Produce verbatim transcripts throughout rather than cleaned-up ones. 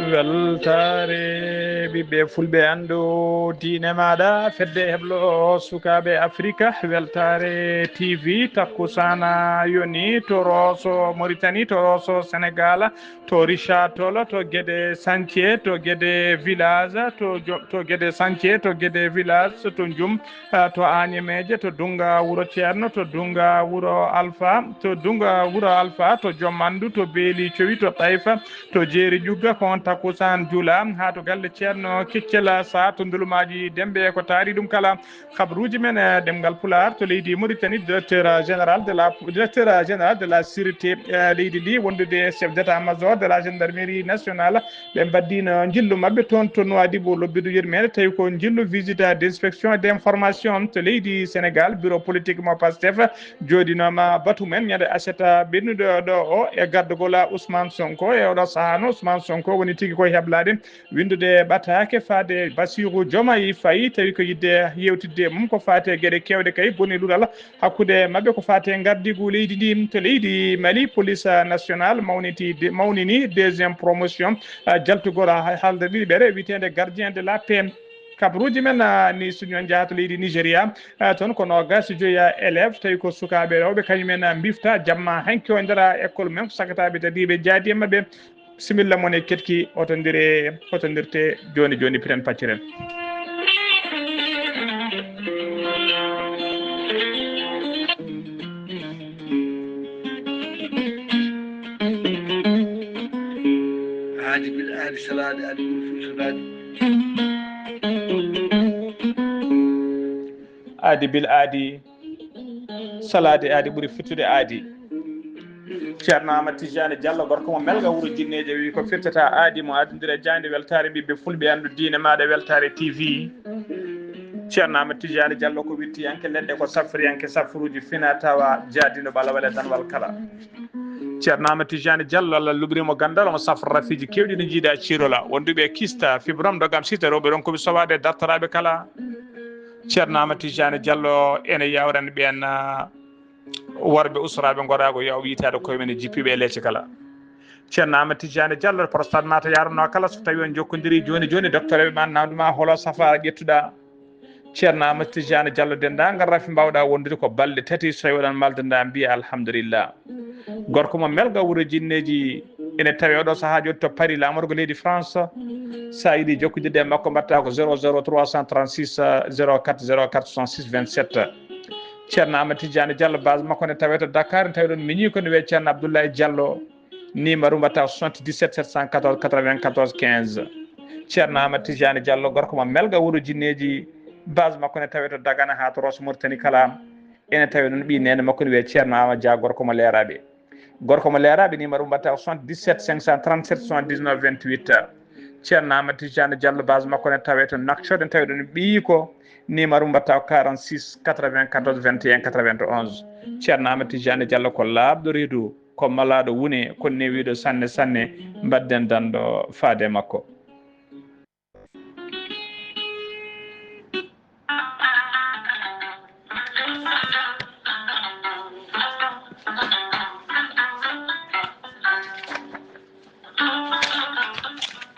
Weltaare ɓiɓɓe fulɓe, anndu diine maaɗa, fedde heblo sukaaɓe Afrika, weltaare T V, takkusaana yoni to Rooso Mauritanie, to Rooso Sénégal, to Richard Toll, to Guédé Santier, to Guédé village, to Jo-, to Guédé Santier, to Guédé village, to Ndioum, eh, to Agnamèdje, to Dounga Wuro Ceerno, to Dounga Wuro Alpha, to Dounga Wuro Alpha, to Joom Manndu, to Beeli Cowi, to Taïfa, to Jeeri Ƴugga, ko on takkusaan juula, haa to galle Ceerno Keccel Saar, to Ndulumaaji Demmbe, ko taari ɗum kala. Habruuji men, eh, ɗemngal Pulaar to leydi Mauritanie, directeur général de la, directeur général de la sûreté, eh, leydi ndi, wondude chef d'état-major de la gendarmerie nationale, ɓe mbaɗdiino njillu maɓɓe toon to Nouadhibou, lobbidu yurmeende, tawi ko njillu visite d'inspection et d'information to leydi Sénégal, bureau politique mo Pastef, jooɗinooma batu men ñande aset ɓennuɗo ɗo o e gardagol Ousmane Sonko. E oɗo sahaa no Ousmane Sonko woni tigi koye heblaade winndude ɓataake faade Bassirou Diomaye Faye, tawi ko yiɗde yewtidde e mum ko faati e geɗe keewɗe kay boni luural hakkunde maɓɓe ko faati e ngardiigu leydi ndi. To leydi Mali, police nationale mawniti, mawnini deuxième promotion, ah, jaltugol ha-, haalde ɗiɗiɓere wiyeteende gardien de la paix. Kabaruuji men, ah, ni suño njaha to leydi Nigeria, ah, toon ko noogaas e joyi, ah, élève, tawi ko sukaaɓe rewɓe, kañum en, ah, mbifta jamma hanki o e nder, ah, école mum, ko sakataaɓe dadiiɓe jaadi e maɓɓe. Bisimilla mon e ketki, hotondire, hotondirte jooni jooni, piren pacciren. Aadi bil aadi, salaade aadi bil fil salaade. Aadi bil aadi, salaade aadi ɓuri firtude aadi. Ceerno Amadou Tidiane Diallo, gorko mo Melga, wuro Jinneeje, wi ko firtata aadi mo adondira e jaaynde weltaare ɓiɓɓe fulɓe, anndu diine maaɗa, weltaare T V. Ceerno Amadou Tidiane Diallo ko wittiyanke leɗɗe, ko safriyanke safruuji fina tawa, jaadino ɓalawal e danwal kala. Ceerno Amadou Tidiane Diallo, Allah luɓri mo ganndal, omo safra rafiiji keewɗi no jiiɗa ciirola. Wonduɓe kista, fibrom, dogam sita, rewɓe ɗon koɓe sowaade, dartoraaɓe kala. Ceerno Amadou Tidiane Diallo ene yawrani ɓeen, ah, worɓe usraaɓe ngoraago, yo o wiytaade koye men e jippiiɓe e leece kala. Ceerno Amadou Tidiane Diallo, prostate mata yaruno kala, so tawi on jokkondiri jooni jooni, docteur ɓe ma namdo ma holo safaara ƴettuɗa. Ceerno Amadou Tidiane Diallo, denndaangal rafi mbaawɗa wondude ko balɗe tati, so tawi oɗon malda nda mbiya alhamdulillah. Gorko mo Melga, wuro Jinneeji, ene tawi oɗo sahaa jooni to Paris, laamorgo leydi France. Sa yiɗi jokkondirde e makko, mbaɗta ko zéro zéro trois cent trente-six, zéro quatre, zéro quatre soixante-six vingt-sept. Ceerno Amadou Tidiane Diallo, base makko ne tawe to Dakar, ne tawi ɗon miñi ko ne wiyee Ceerno Abdoulaye Diallo. Numéro mbaɗta soixante-dix-sept sept cent quatorze quatre-vingt-quatorze quinze. Ceerno Amadou Tidiane Diallo, gorko mo Melga, wuro Jinneeji, base makko ne tawe to Dagana haa to Rosso Mauritanie kala. Ene tawi noon ɓii neene makko ne wiyee Ceerno Amadou Dia, gorko mo Leeraaɓe. Gorko mo Leeraaɓe, numéro mbaɗta soixante-dix-sept cinq cent trente-sept soixante-dix-neuf vingt-huit. Ceerno Amadou Tidiane Diallo, base makko ne tawe to Nouakchott, ene tawi ɗon ɓiyiiko, numéro mbaɗta quarante-six quatre-vingt-quatorze vingt et un quatre-vingt-onze. Ceerno Amadou Tidiane Diallo ko laaɓɗo reedu, ko malaaɗo wune, ko newiiɗo sanne sanne, mbaɗden danɗo faade makko.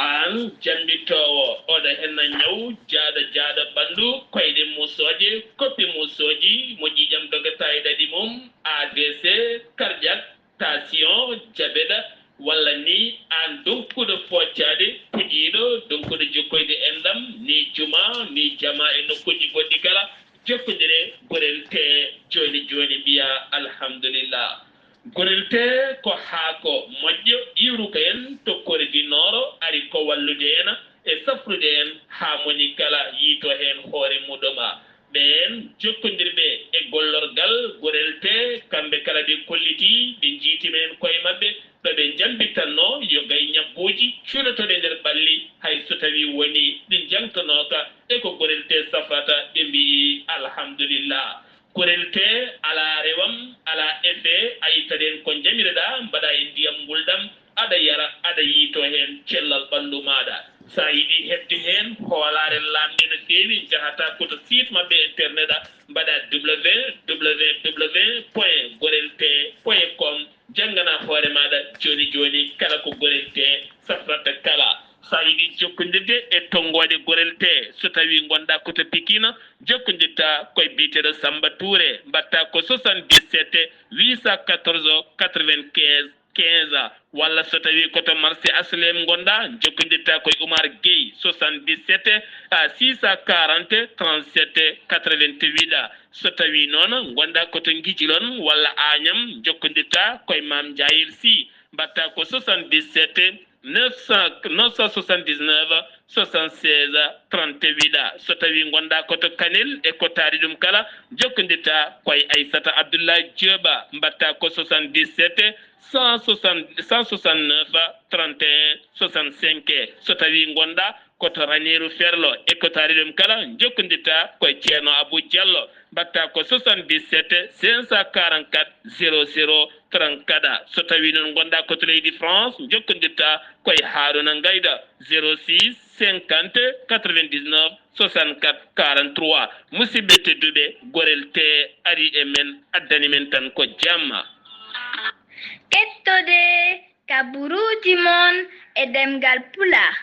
Aan jammbitoowo, oɗo henna ñaw, jaaɗo jaaɗo ɓanndu, koyɗe muusooje, koppi muusooji, mo ƴiiƴam dogata e ɗaɗi mum, A V C, cardiaque, tension, jabet, walla ni aan donkuɗo foocaade, puƴiiɗo, donkuɗo jokkoyde enɗam, ni juma, ni jama e nokkuuji goɗɗi kala, jokkondire Gorel Tee jooni jooni, mbiya alhamdulillah. Gorel Tee ko haako moƴƴo, iwruka en to Corée du Nord, ari ko wallude en e safrude en haa moni kala yiito heen hoore muɗum. Ɓeen jokkondirɓe e gollorgal Gorel Tee, kamɓe kala ɓe kollitii, ɓe njiytima heen koye maɓɓe, ɗo ɓe njambittannoo yo gay ñabbuuji cuɗotooɗi nder ɓalli, hay so tawii wonii ɗi njangtonooka e ko Gorel Tee safrata, ɓe mbiyi alhamdulillah. Gorel Tee alaa rewam, alaa effet, a ittat heen ko njamiroɗaa, mbaɗaa e ndiyam ngulɗam, aɗa yara, aɗa yiito heen cellal ɓanndu maaɗa. So a yiɗi heɓde heen hoolaare laamnde no feewi, njahataa ko to site maɓɓe internet, mbaɗaa W W W point gorel tee point com, jannganaa hoore maaɗa jooni jooni kala ko Gorel Tee safrata kala. jokkondirde e tonngooɗe gorel te. So tawii ngonɗaa ko to Pikine, jokkondirtaa koye biyeteeɗo Samba Touré, mbaɗtaa ko soixante-dix-sept huit cent quatorze quatre-vingt-quinze quinze, walla so tawii ko to marché H L M ngonɗaa, jokkondirtaa koye Oumar Gueye, soixante-dix-sept six cent quarante trente-sept quatre-vingt-huit. So tawii noon ngonɗaa ko to Ngijilon walla Agnam, jokkondirtaa koye Mame Ndiayel Sy, mbaɗtaa ko soixante-dix-sept neuf cent, neuf cent soixante-dix-neuf soixante-seize trente-huit. So tawii ngonɗaa ko to Kanel e ko taari ɗum kala, jokkondirtaa koye Aissata Abdoulaye Diop, mbaɗtaa ko soixante-dix-sept cent soixante, cent soixante-neuf trente et un soixante-cinq. So tawii ngonɗaa ko to Raneeru Ferlo e ko taari ɗum kala, jokkondirtaa koye Ceerno Abou Diallo, mbaɗtaa ko soixante-dix-sept cinq cent quarante-quatre zéro zéro trente-quatre. So tawii noon ngonɗaa ko to leydi France, jokkondirtaa koye Haaruna Ngayda, zéro six cinquante quatre-vingt-dix-neuf soixante-quatre quarante-trois. Musidɓe tedduɓe, gorel te ari e men, addani men tan ko jamma. Kettode kaburuuji mon e ɗemngal Pulaar,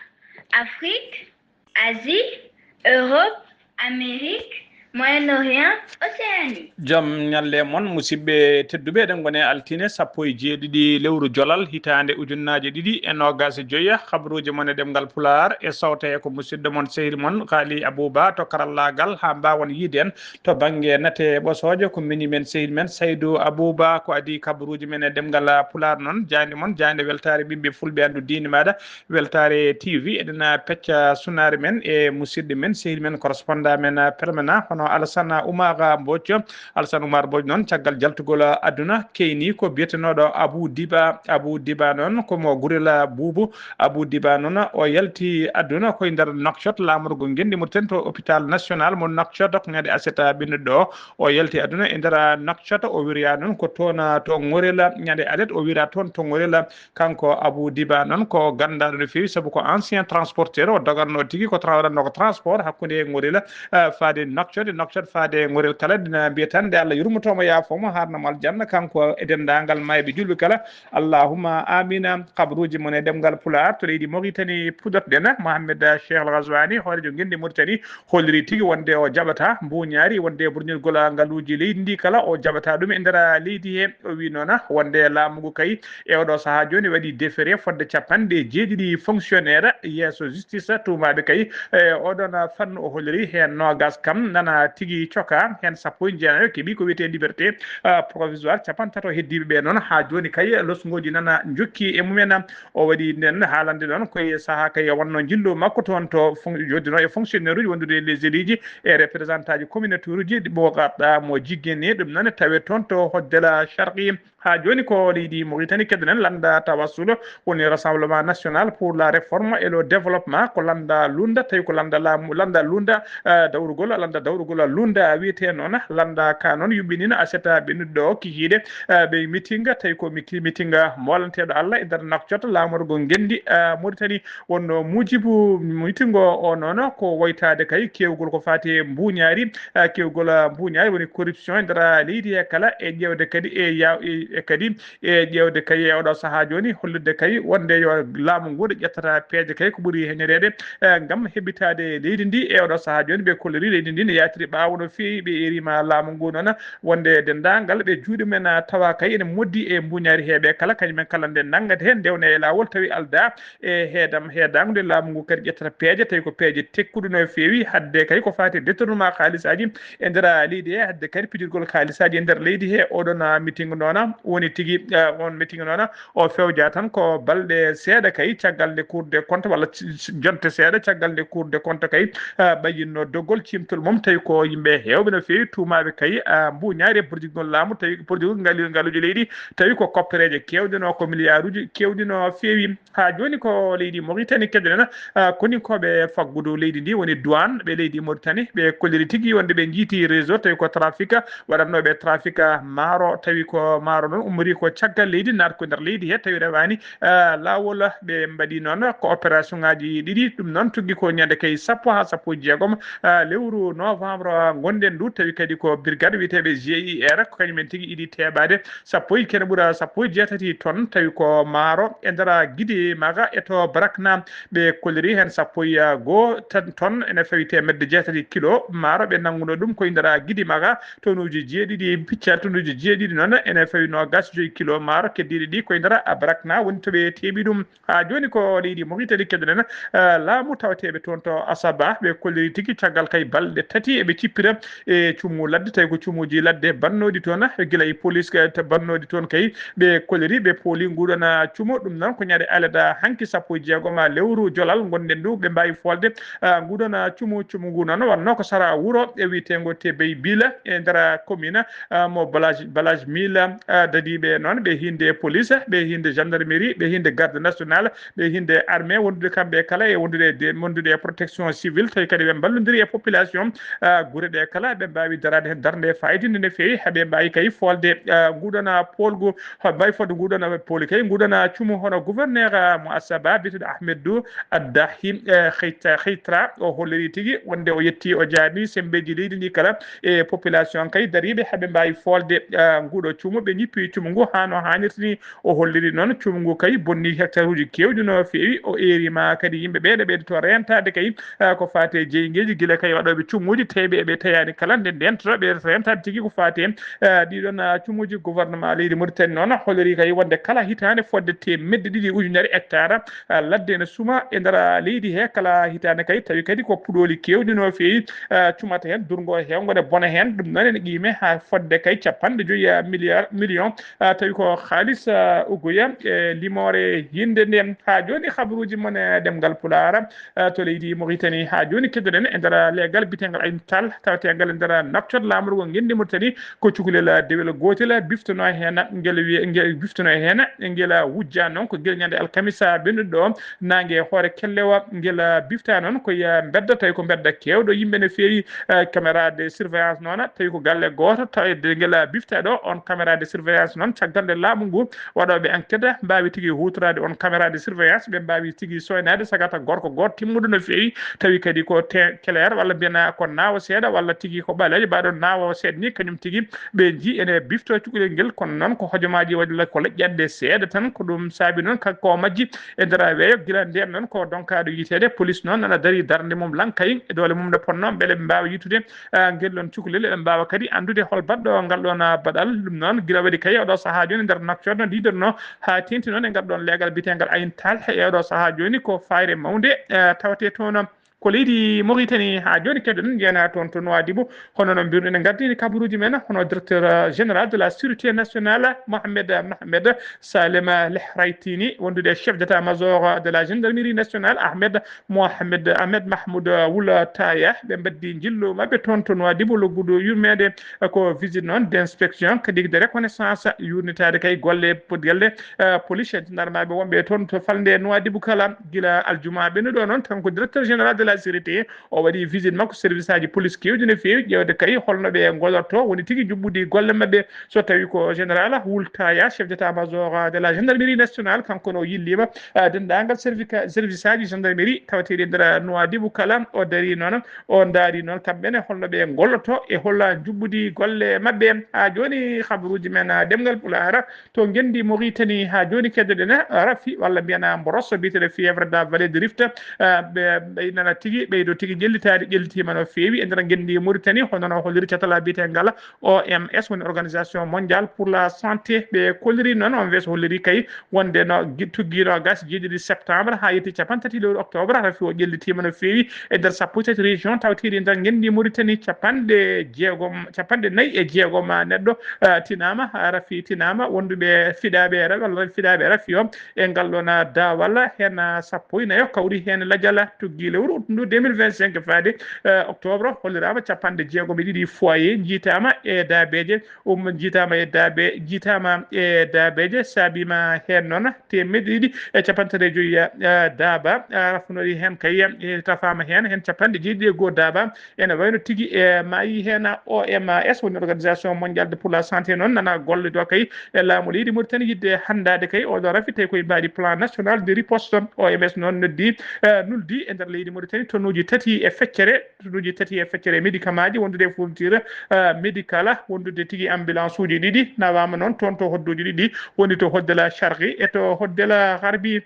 Afrik, Asie, Europe, Amérique, Moyen-Orient, Océanie. Jam ñalle mon, musidɓe tedduɓe, eɗen ngoni e altine sappo e jeeɗiɗi lewru jolal, hitaande ujunnaaje ɗiɗi e noogaas e joy. Kabaruuji mon e ɗemngal Pulaar e sawte e ko musidɗo mon, sehil mon, Kaali Abouba to karallaagal, haa mbaawon yiide en to bannge nate ɓosooje, ko mini men, sehil men, Saydu Abouba, ko adii kabaruuji men e ɗemngal Pulaar noon. Jaaynde mon, jaaynde weltaare ɓiɓɓe fulɓe, anndu diine maaɗa, Weltaare T V, eɗen pecca sunaare men e musidɗo men, sehil men, correspondant men permanent, hono Alassane Oumar Mbodj. Alassane Oumar Mbodj noon, caggal jaltugol aduna, keyni ko biyetenooɗo Abou Diba. Abou Diba noon, ko mo Gurel Buubu. Abou Diba noon, o yalti aduna ko e nder Nouakchott, laamorgo ngenndi Mauritanie, to hôpital national mo Nouakchott, ko ñande aset binndotoo ɗo. O yalti aduna e nder Nouakchott, o wiriyaa noon ko toon to Ŋorel, ñande alet, o wiriyaa toon to Ŋorel. Kanko Abou Diba noon ko ganndaaɗo no feewi, sabu ko ancien transporteur, o dogatnoo tigi ko tra-, waɗatnoo ko transport hakkunde Ŋorel, eh, faade Nouakchott, Nouakchott faade Ŋorel kala, ina mbiya tan nde Allah yurmoto mo, yaafo mo, haarna mo aljanna, kanko e denndaangal maayɓe juulɓe kala. Allahumma amina. Kabaruuji mon e ɗemngal Pulaar to leydi Mauritanie puɗɗoto-ɗen. Mohamed Cheikh Al Ghazouani, hooreejo ngenndi Mauritanie, holliri tigi wonde o jaɓataa mbuuñaari, wonde burñirgol ngaluuji leydi ndi kala, o jaɓataa ɗum e nder leydi he. O wi noon wonde laamu ngu kay e oɗo sahaa jooni waɗi defere fodde capanɗe jeeɗiɗi fonctionnaire yeeso justice, tuumaaɓe kay e oɗon fannu. O holliri heen noogaas kam nana tigi cokaa, heen sappo e jeenayo keɓi ko wiyetee liberté, eh, provisoire, capantato heddiiɓe ɓe noon haa jooni kay losngooji nana njokki e mumen. O waɗi nden haalande noon ko e sahaa kay wonnoo njillu makko toon to fon-, joddinoo e fonctionnaire uji wondude e les élus ji e représentant ji communautaire uji ɗi mo gaɗɗa mo jiggini ɗum noon tawe toon to Hoddela Sharqi. Haa jooni ko leydi Mauritanie keddenen lannda tawassul woni Rassemblement National pour la Réforme et le Développement, ko lannda lunda, tawi ko lannda laamu, lannda lunda, eh, dawrugol, lannda dawrugol lunda wiyetee noon, lannda ka noon yuɓɓinino aset binndotoo ɗo kikiiɗe, eh, ɓe mitinga, tawi ko miki-, mitinga molanteeɗo Allah e nder Nouakchott, laamorgo ngenndi, eh, Mauritanie. Wonno muujibu mitingo o noon ko woytaade kay keewgol ko faati e mbuuñaari, eh, keewgol, eh, mbuuñaari woni corruption e nder leydi he kala, e ƴeewde kadi e ya-, e, e kadi e ƴeewde kay e oɗo sahaa jooni, hollirde kay wonde yo laamu ngu ɗo ƴettata peeje kay ko ɓuri heñoreede, eh, ngam heɓitaade leydi ndi. E oɗo sahaa jooni ɓe kolliri leydi ndi ne yaatiri ɓaawo no feewi, ɓe erima laamu ngu noon wonde denndaangal ɓe juuɗe men, ah, tawa kay ene moddi e mbuuñaari heeɓe kala, kañum en kala nde nanngata heen ndewna e laawol tawi aldaa e heedam, heedaango nde laamu ngu kadi ƴettata peeje, tawi ko peeje tekkuɗe no feewi, hadde kay ko faati e détournement kaalisaaji e nder leydi he, hadde kadi pijirgol kaalisaaji e nder leydi he. Oɗon, ah, meeting noon woni tigi, ah, on meeting noon o fewja tan ko balɗe seeɗa kay caggal nde Cour des comptes walla c-, c-, jonte seeɗa caggal nde Cour des comptes kay, ah, ɓayyinno doggol ciimtol mum, tawi ko yimɓe heewɓe no feewi tuumaaɓe kay, ah, mbuuñaari e burjugol laamu, tawi ko burjugol ngal-, ngaluuji leydi, tawi ko koppereeje keewɗe no, ko miliyaaruuji keewɗi no feewi. Haa jooni ko leydi Mauritanie keddenen, ah, koninkooɓe faggudu leydi ndi woni douane ɓe leydi Mauritanie, ɓe kolliri tigi wonde ɓe njiiti réseau tawi ko trafic waɗatnooɓe trafic maaro, tawi ko maaro Noon ummori ko caggal leydi, naat ko nder leydi he, tawi rewaani, ah, laawol. Ɓe mbaɗi noon ko opération ŋaaji ɗiɗi, ɗum noon tuggi ko ñande kay sappo haa sappo e jeegom, ah, lewru novembre ngonɗen ndu, tawi kadi ko brigade wiyeteeɓe G I R, ko kañum en tigi iɗi teeɓaade sappo e kene ɓura sappo e jeetati tonnes, tawi ko maaro e nder Gidi Maga e to Barakna, ɓe kolliri heen sappo e goo tan tonnes, ene fawi teemedde jeetati kilo maaro, ɓe nannguno ɗum ko e nder Gidi Maga, tonnuuji jeeɗiɗi, picca tonnuuji jeeɗiɗi noon, ene fawi noogas joyi kilo maaro, keddiiɗi ɗi ko e nder Barakna woni to ɓe teeɓi ɗum. Haa jooni ko leydi Mauritanie keɗoɗen, eh, laamu tawateeɓe toon to Asaba, ɓe kolliri tigi caggal kay balɗe tati eɓe cippira e cuumu ladde, tawi ko cuumuuji ladde bannooɗi toon, gila e police ka, ta bannooɗi toon kay, ɓe kolliri, ɓe pooli nguɗon, ah, cuumu. Ɗum noon ko ñande alada hanki sappo e jeegom lewru jolal ngonɗen ndu, ɓe mbaawi foolde, ah, nguɗon, ah, cuumu. Cuumu ngu noon wonnoo ko sara wuro e wiyeteengo Tebey Bila e nder commune, ah, mo Balaj, Balaj Mila, ah, dadiiɓe noon, ɓe hinnde police, ɓe hinnde gendarmerie, ɓe hinnde garde nationale, ɓe hinnde armée, wondude kamɓe kala e wondude de, wondude e protection civile, tawi kadi ɓe mballondiri e population, ah, gure ɗe kala, ɓe mbaawi daraade heen darnde fayde nde no feewi, haa ɓe mbaawi kay foolde, ah, nguɗon, ah, poolgu, haa mbaawi foolde nguɗon, ah, pooli kay, nguɗon, ah, cuumu hono gouverneur, ah, mo Asaba, biyeteeɗo Ahmedou Addahi, eh, Khayta-, Khaytra, o holliri tigi wonde o yetti, o jaarni semmbeeji leydi ndi kala e population kay dariiɓe, haa ɓe mbaawi foolde, ah, nguɗo cuumu, ɓe ñippi cuumu ngu haa no haanirta ni. O holliri noon cuumu ngu kay bonni hectare uji keewɗi no feewi. O eeri ma kadi yimɓe ɓeeɗo ɓeydoto reentaade kay, ah, ko faati e jeyngeeji gila kay waɗooɓe cuumuuji, tawi ɓe eɓe tayaani kala nde ndentoto ɓe reentaade tigi ko faati e, ah, ɗiɗon, ah, cuumuuji. Gouvernement leydi Mauritanie noon holliri kay wonde kala hitaande fodde teemedde ɗiɗi ujunere hectare, ah, ladde ene suma e nder leydi he kala hitaande kay, tawi kadi ko puɗooli keewɗi no feewi, ah, cumata heen, durngo heewngo ne bona heen. Ɗum noon ene qiime haa fodde kay capanɗe joyi, ah, milliard, million, ah, tawi ko haalis, ah, ugoya e limoore yinde nde. Haa jooni habaruuji mon e ɗemngal Pulaar, ah, to leydi Mauritanie. Haa jooni keddoɗen e nder leegal biyeteengal Ayn Tal, taweteengal e nder naftorɗe laamorgo ngenndi Mauritanie, ko cukalel dewel gootel biftono heen, ngel wiye, ngel biftono heen, ngel wujja noon ko gila ñande alkamisa ɓennuɗo ɗo, naange hoore kellewa, ngel bifta noon ko e mbedda, tawi ko mbedda keewɗo yimɓe no feewi, eh, caméra de surveillance noon, tawi ko galle gooto, tawi de ngel bifta ɗo, on caméra de surveillance noon, caggal nde laamu ngu waɗooɓe enquête mbaawi tigi huutoraade on caméra de surveillance, ɓe mbaawi tigi soynaade sagata gorko gooto timmuɗo no feewi, tawi kadi ko te-, clair walla mbiyen ko naawo seeɗa walla tigi ko ɓaleejo mbaɗo naawo seeɗa ni, kañum tigi ɓe njii ene bifto cukalel ngel, kono noon ko hojomaaji walla ko leƴƴanɗe seeɗa tan, ko ɗum saabi noon kanko o majji e nder weeyo. Gila ndeen noon ko donkaaɗo yiteede, police noon nana darii darnde mum lankay e doole mum nde ponno, mbele ɓe mbaawa yitude, ah, ngel ɗoon cukalel, eɗen mbaawa kadi anndude hol baɗɗo ngal ɗoon, ah, baɗal. Ɗum noon gila waɗi kay oɗo sahaa jooni nder naftorɗe no diidorno haa teeŋti noon e ngal ɗoon leegal biyeteengal Ayn Tal e oɗo sahaa jooni ko fayre mawnde, ah, tawetee toon ko leydi Mauritanie. Haa jooni keɗoɗen njeyanaa toon to Nouadhibou, hono no mbiruɗen en ngardiini kabaruuji men, hono directeur, euh, général de la sûreté nationale, Mohamed, Mohamed Salem Lehraytini, wondude chef d'état-major de la gendarmerie nationale, Ahmed Mohamed, Ahmed Mahmoud Wul Taya, ɓe mbaddi njillu maɓɓe toon to Nouadhibou, luggudu yurmeende ko visite noon d'inspection, kadi de reconnaissance, yurnitaade kay golle, golle, euh, police e gendarmerie wonɓe toon to falnde Nouadhibou kala, gila aljuma ɓennuɗo noon, kanko directeur général de la sûreté, o waɗi visite makko service aji police keewɗi no feewi, ƴeewde kay holno ɓe ngolorto, woni tigi njuɓɓudi golle maɓɓe. So tawi ko général Wul Taya, chef d'état-major de la gendarmerie nationale, kanko no yilliima, ah, denndaangal servica-, service aji gendarmerie tawateeɗi e nder Nouadhibou kala, o darii noon, o ndaari noon kamɓe ne holno ɓe ngolloto e holla njuɓɓudi golle maɓɓe. Haa jooni habaruuji men, ah, ɗemngal Pulaar, to ngenndi Mauritanie, haa jooni keddoɗen, ah, rafi walla mbiyen, ah, mboros biyeteeɗo fièvre de la vallée du Rift, ah, ɓe, ɓe nana tigi, ɓeydo tigi ƴellitaade, ƴellitiima no feewi e nder ngenndi Mauritanie, hono no holliri catal biyeteengal O M S, woni Organisation Mondiale pour la Santé. Ɓe kolliri noon, O M S holliri kay wonde no gi-, tuggi noogas e jeeɗiɗi septembre haa yetti capanɗe tati lewru octobre, rafi o ƴellitiima no feewi e nder sappo e tati région tawateeɗi e nder ngenndi Mauritanie. Capanɗe jeegom, capanɗe nayi e jeegom neɗɗo, ah, tinaama, rafi tinaama, wonduɓe fiɗaaɓe ra-, walla fiɗaaɓe rafi o e ngal ɗoon daawal, heen sappo e nayo kawri heen lajal tuggi lewru Ɗum ɗo deux mille vingt-cinq faade, eh, octobre, holliraama capanɗe jeegom e ɗiɗi foyer njiitaama e daabeeje, um, njiitaama e daabe, njiitaama e daabeeje, saabiima heen noon teemedde ɗiɗi e capanɗe tati e joyi, eh, daaba, eh, rafunooɗi heen kay, eh, tafaama heen, heen capanɗe jeeɗiɗi e goo daaba, ene wayno tigi e maayi heen O M S, woni Organisation Mondiale de pour la Santé noon, nana golle ɗo kay e laamu leydi Mauritanie yiɗde hanndaade kay oɗo rafi, tawi koye mbaadi Plan National de Riposte. O M S noon noddi, eh, nuldi e nder leydi Mauritanie tonnuuji tati e feccere, tonnuuji tati e feccere médicament ji, wondude e fourniture, eh, médicale, wondude tigi ambulance uji ɗiɗi, nawaama noon toon to hodduuji ɗiɗi, woni to Hoddela Sharqi e to Hoddela Gharbi.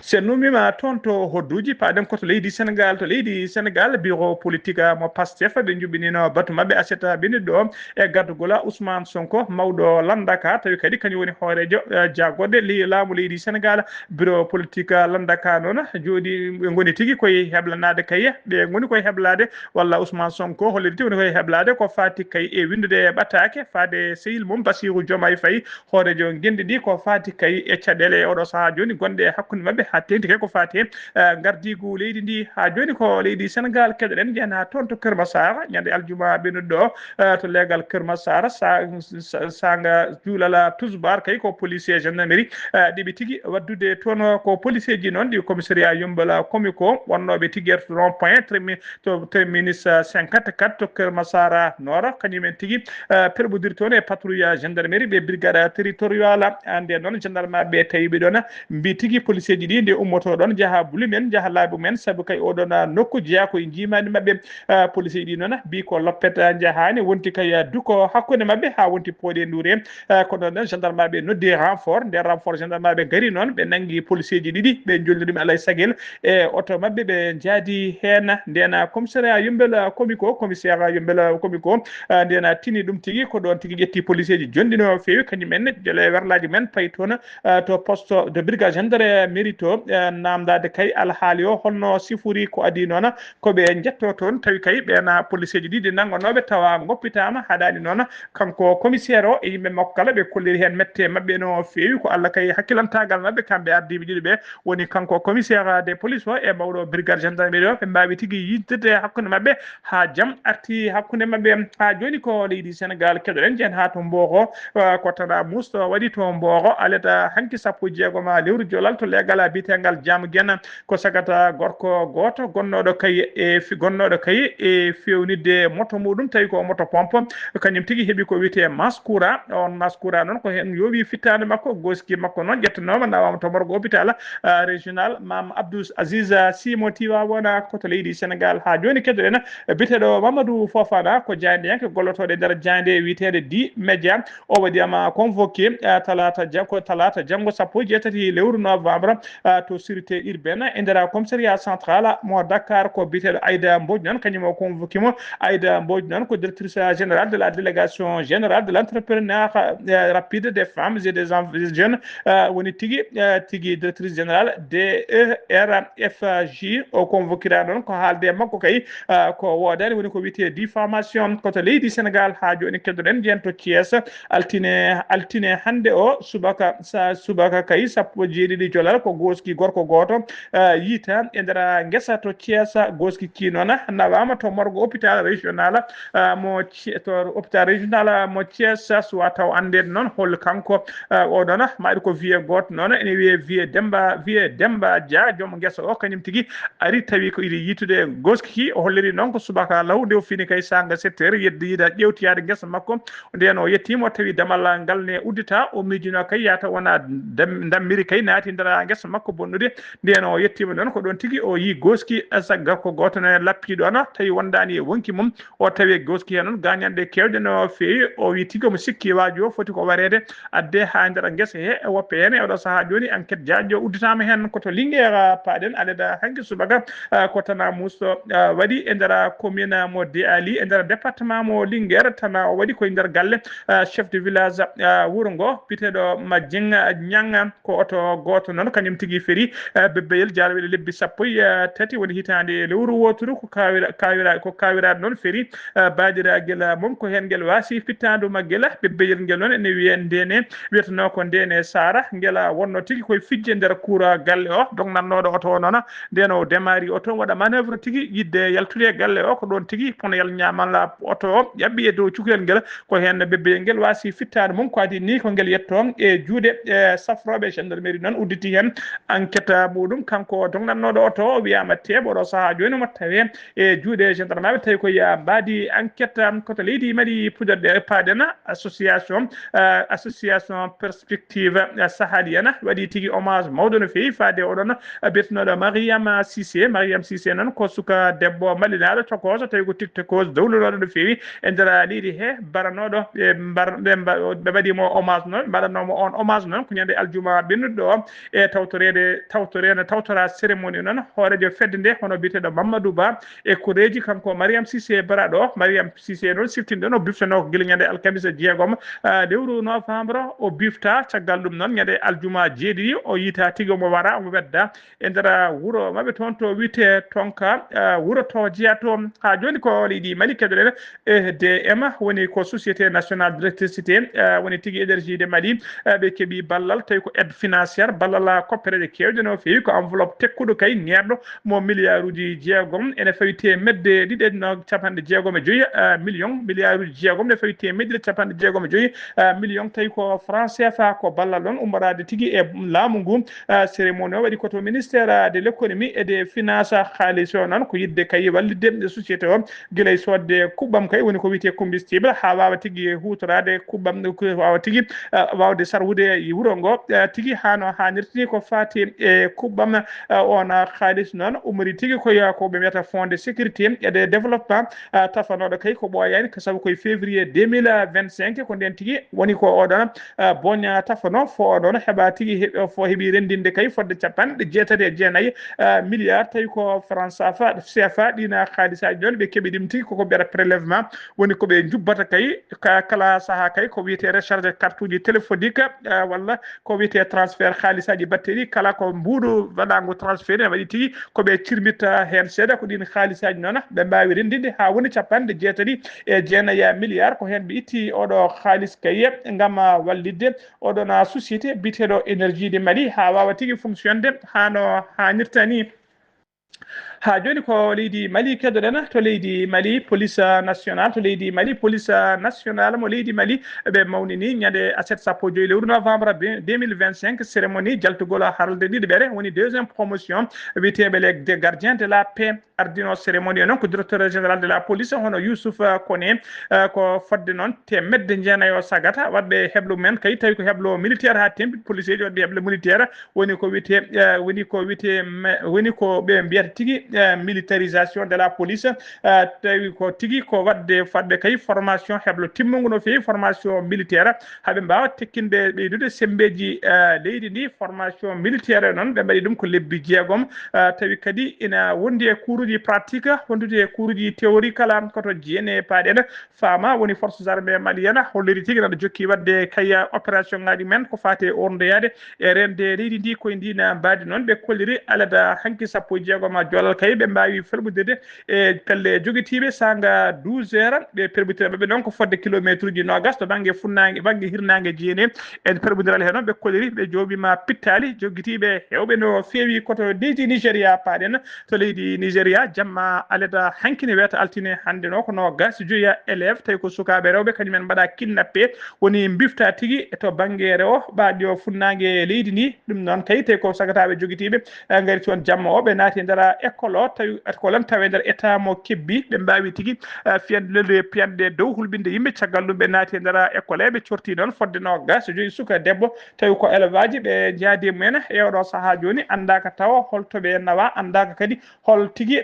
Si en nuumima toon to hodduuji, paaɗen ko to leydi Senegal. To leydi Senegal, bureau politique mo Pastef, ɓe njuɓɓinino batu maɓɓe aset ɓennuɗo e gardugol Ousmane Sonko, mawɗo lannda ka, tawi kadi kañum woni hooreejo, eh, jagorɗe ley-, laamu leydi Senegal. Bureau politique lannda ka noon jooɗi, ɓe ngoni tigi koye heblanaade kay, ɓe ngoni koye heblaade, walla Ousmane Sonko holliri tigi woni koye heblaade ko faati kay e winndude ɓataake faade sehil mum Bassirou Diomaye Faye, hooreejo ngenndi ɗi, ko faati kay e caɗeele e oɗo sahaa jooni gonɗe e hakkunde maɓɓe, haa teeŋti kay ko faati e, eh, ngardiigu leydi ndi. Haa jooni ko leydi Senegal keɗoɗen, njeyen haa toon to Kër Massar, ñande aljuma ɓennuɗo ɗo, eh, to leegal Kër Massar, sa-, sa-, saanga juulala tusbar kay ko police e gendarmerie, eh, ɗiɓi tigi waddude toon. Ko police ji noon ɗi commissariat Yummbal Comico, wonnooɓe tigi e to rond point termi-, to terminus, eh, cinquante-quatre to Kër Massar Nord, kañum en tigi, eh, perɓodiri toon e patrouille gendarmerie ɓe brigade territoriale. Ande noon gendarme ɓe tawi ɓe ɗoon, mbi tigi police ji ɗi nde ummoto ɗoon njaha buli men, njaha laabi men, sabu kay oɗon, ah, nokku jeyaa ko e njiimaandi maɓɓe. Ah, police ji ɗi noon mbi ko loppet, ah, njahaani, wonti kay, ah, duko hakkunde maɓɓe haa wonti pooɗe nduure. Ah, kono noon gendarme ɓe noddi renfort, nde renfort gendarme ɓe ngari noon, ɓe nanngi police ji ɗiɗi, ɓe njolni ɗum alay sagel e oto maɓɓe, ɓe njaadi heen. Ndeen commissariat Yummbel Comico, commissaire Yummbel Comico, ah, ndeen tini ɗum tigi, ko ɗoon tigi ƴetti police ji jonɗi no feewi, kañum en jole werlaaji men payi toon, ah, to poste de brigade gendarmerie to, ah, naamndaade kay alhaali o holno sifori, ko adii noon ko ɓe njetto toon, tawi kay ɓeena police ji ɗiɗi nanngonooɓe tawa ngoppitaama, haɗaani noon kanko commissaire o e yimɓe makko kala ɓe kolliri heen mette maɓɓe no feewi. Ko Allah kay hakkilantaagal maɓɓe kamɓe ardiiɓe ɗiɗo ɓe, woni kanko commissaire de police o e mawɗo brigade gendarmerie o, ɓe mbaawi tigi yiddude hakkunde maɓɓe haa jam arti hakkunde maɓɓe. Haa jooni ko leydi Senegal keɗoɗen, njeyen haa to Mboro, eh, ko Tana Moussa waɗi to Mboro, aleta hanki sappo e jeegom lewru jolal to leegal biyeteengal Jaamu Gena, ko sagata gorko gooto gonnooɗo kay e fi-, gonnooɗo kay e feewnitde moto muuɗum, tawi ko moto pompe, kañum tigi heɓi ko wiyetee maskura. On maskura noon ko heen yoowi fittaande makko, gooski makko noon ƴettanooma nawaama to morgue hôpital, ah, régional Mame Abdou Aziz, ah, Sy mo Tivaouane, ko to leydi Senegal. Haa jooni keɗoɗen, eh, biyeteeɗo Mamadou Fofana, ko jaayndiyanke gollotooɗo e nder jaaynde wiyeteende D-Media. O waɗi ama convoqué, ah, talaata ja-, ko talaata janngo sappo e jeetati lewru novembre, ah, to sûreté urbaine e nder commissariat central mo Dakar. Ko biyeteeɗo Aïda Mbodj noon, kañum o convoqué mo. Aïda Mbodj noon ko directrice générale de la délégation générale de l'entrepreneuriat, euh, rapide des femmes et des en-, des jeunes, euh, woni tigi, euh, tigi directrice générale D E R F J. O convoquira noon ko haalde e makko kay, euh, ko woodaani, woni ko wiyetee diffamation. Ko to leydi Senegal haa jooni keɗoɗen, njeyen to Thiès, altine, altine hannde o subaka, sa-, subaka kay sappo e jeeɗiɗi jolal, ko gooski gorko gooto, ah, yiita e nder ngesa to Thiès. Gooski ki noon nawaama to morgue hôpital régional, ah, mo Thi-, to hôpital régional mo Thiès, suwa taw anndeede noon hol kanko, ah, o ɗoon. Maaɗi ko vieux gooto noon ene wiyee vieux Demba, vieux Demba Dia, joom ngesa o, kañum tigi ari tawi ko iɗi yiitude gooski ki. O holliri noon ko subaka law nde o fini kay saanga sept heures, yeddi yiida ƴeewtiyaade ngesa makko. Ndeen o yettiima, o tawi damal ngal ne uddita, o miijino kay yata wona dam-, dammiri kay naati nder ngesa makko bonnude. Ndeen o yettiima noon, ko ɗoon tigi o yii gooski sagga ko gooto ne lappi ɗoon, tawi wondaani e wonki mum. O tawi gooski heen noon gaañanɗe keewɗe no feewi. O wi tigi omo sikki waaju o foti ko wareede adde haa nder ngesa he, e woppe heen. E oɗo sahaa jooni enquête jaajɗo udditaama heen. Ko to Linguère paaɗen, aleda hanki subaka, ah, ko Tana Moussa, ah, waɗi e nder commune mo Déaly, e nder département mo Linguère. Tana o waɗi koye nder galle, ah, chef de village, ah, wuro ngo, biyeteeɗo Majing Ñang, ko oto gooto noon, kañum tigi Feri, eh, bebbeyel jaaroɓe lebbi sappo e tati woni hitaande e lewru wooturu ko kawira kawira ko kawiraade noon feri, eh, baadiraagel mum ko heen ngel waasi fittaandu maggel bebbeyel ngel noon ene wiyee ndene wiyetenoo ko ndene saara ngel wonno tigi koye fijje nder kuura galle o dognannooɗo oto o noon ndeen o demaari oto waɗa manœuvre tigi yidde yaltude e galle o ko ɗoon tigi pono yal ñaamala oto o ƴaɓɓi e dow cukalel ngel ko heen bebbeyel ngel waasi fittaandu mum ko adii ni ko ngel yettoo e juuɗe e safrooɓe gendarmerie noon udditi heen enquête muɗum kanko dognannooɗo oto o wiyaama teeɓo ɗo sahaa jooni omo tawee e juuɗe gendarmeɓe tawi ko ya mbaadi enquête koto leydi mali puɗɗorɗe paaɗen association eh, association perspective eh, sahalienne waɗi tigi hommage mawɗo no feewi faade oɗon eh, biyetenoɗo mariam sisé mariam sisé noon ko suka debbo malinaɗo tokoso tawi ko tiktokoso dowlunoɗo no feewi e nder leydi he mbaranoɗo ɓe mbar ɓe mba- ɓe mbaɗimo hommage noon mbaɗannomo on hommage noon ko ñande aljuma ɓennuɗo o e tawtoreede tawtoreede tawtora cérémonie noon hoorejo fedde nde hono biyeteɗo mamadou ba e koreeji kanko mariam sisé baraɗo mariam sisé noon siftinɗo no biftanoo ko gila ñande alkamisa jeegom ah, lewru novembre o bifta caggal ɗum noon ñande aljuma jeeɗiɗi o yiita tigi omo wara omo wedda e nder wuro maɓɓe toon to wiyetee tonka wuro to jeyaa to haa jooni ko leydi mali keɗoɗen e d m woni ko société nationale d' électricité woni tigi énergie de mali ɓe keɓi ballal tawi ko aide financière ballal koppereeje keewɗe no feewi ko enveloppe tekkuɗo kay neerɗo mo milliard uji jeegom ene fawi temedde ɗiɗi no capanɗe jeegom e joyi million milliard uji jeegom ne fawi temedde ɗiɗi capanɗe jeegom e joyi million tawi ko franc cfa ko ballal ɗon ummoraade tigi e laamu ngu cérémonie o waɗi koto ministère de l'économie et des finances haalis o noon ko yidde kay wallitde société o gila e soodde kuɓɓam kay woni ko wiyetee combustible haa waawa tigi huutoraade kuɓɓam wawa tigi wawde sarwude e wuro ngo tigi hano hanirtini ko fati e kuɓɓam on haalis noon umri tigi ko ya ko ɓe mbiyata fonds de sécurité et de développement tafanoɗo kay ko ɓooyani ko sabu koye février deux mille vingt cinq ko nden tigi woni ko oɗon boña tafano fo oɗon heɓa tigi fo heɓi rendinde kay fodde capanɗe jeetati e jeenayi milliard tawi ko france cfa ɗina haalisaji ɗon ɓe keɓi ɗum tigi koko mbiyata prélèvement woni ko ɓe jubbata kay kala saaha kay ko wiyete recharge carte uji téléphonique walla ko wiyete transfert haalisaji batteɗi kala ko mbuɗu waɗango transfert ne waɗi tigi ko ɓe cirmitta hen seeɗa ko ɗin haalisaji noon ɓe mbawi rendinde ha woni capanɗe jeetati e jeenaya milliard ko hen ɓe itti oɗo haalis kay gam wallidde oɗon société biteɗo énergie de mali ha wawa tigi fonctionde hano hanirta ni ha joni ko leydi mali keɗoɗen to leydi mali police national to leydi mali police national mo leydi mali ɓe mawnini ñande aset sappo joyi lewru novembre deux mille vingt cinq cérémonie jaltugol haralde ɗiɗi ɓere woni deuxième promotion wiyeteɓe les gardiens de la paix ardino cérémonie noon ko directeur général de la police hono yousuf kone ko fodde noon temedde jeenayo sagata waɗɓe heblo men kay tawi ko heblo militaire ha tempi police ji waɗɓe heblo militaire woni ko wiyete woni ko wiyete woni ko ɓe mbiyata tigi militarisation de la police tawi ko tigi ko waɗde fadde kay formation heblo timmungo no feewi formation militaire haɓe mbawa tekkinde ɓeydude sembeji leydi ndi formation militaire noon ɓe mbaɗi ɗum ko lebbi jeegom tawi kadi ina wondi e kuuruji pratique wondude e kuuruji théorie kala koto jeene paaɗen faama woni forces armées malienne holliri tigi nana jokki wadde kay opération ngaji men ko fate orndoyade e rende leydi ndi koye ndina mbaadi noon ɓe kolliri alada hanki sappo e jeegoma jolal kay ɓe mbawi felɓudirde e pelle jogitiɓe sanga douze heures ɓe perɓutira ɓeɓe noon ko fodde kilométre uji nogas to banggue funnague banggue hirnague jeene en perɓudiral he noon ɓe kolliri ɓe joɓima pittali jogitiɓe hewɓe no feewi koto leydi nigéria paaɗen to leydi nigéria jamma aleda hankine wiyata altine hannde no ko nogas joya élève tawi ko sukaaɓe rewɓe kañumen mbaɗa kidnappé woni mbifta tigi to bannge rewo ɓaaɗi o funnaange leydi ndi ɗum noon kay tawi ko sagataɓe jogitiiɓe ngari toon jamma o ɓe naati e nder école o tawi école en tawi e nder état mo kebbi ɓe mbaawi tigi fiyande lelde piyanɗe dow hulɓinde yimɓe caggal ɗum ɓe naati e nder école eɓe corti noon fodde nogas joyi suka debbo tawi ko élève aji ɓe jaadi mumen e oɗo saaha joni anndaka tawa holto ɓe nawa anndaka kadi hol tigi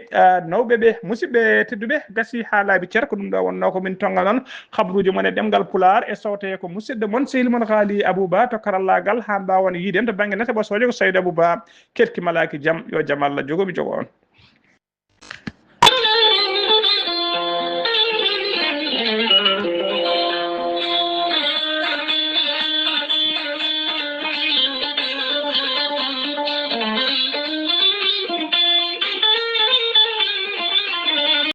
nawɓe ɓe musidɓe tedduɓe gasi ha laabi cer ko ɗum ɗo wonno ko min tongal noon habruji mon e ɗemgal pulaar e sowte ko musidɗo mon sehil mon haali abouba to karallagal ha mbawan yiiden to banggue nete ɓosoojo ko saydo abouba ketki malaki jaam yo jaam allah jogomi jogo on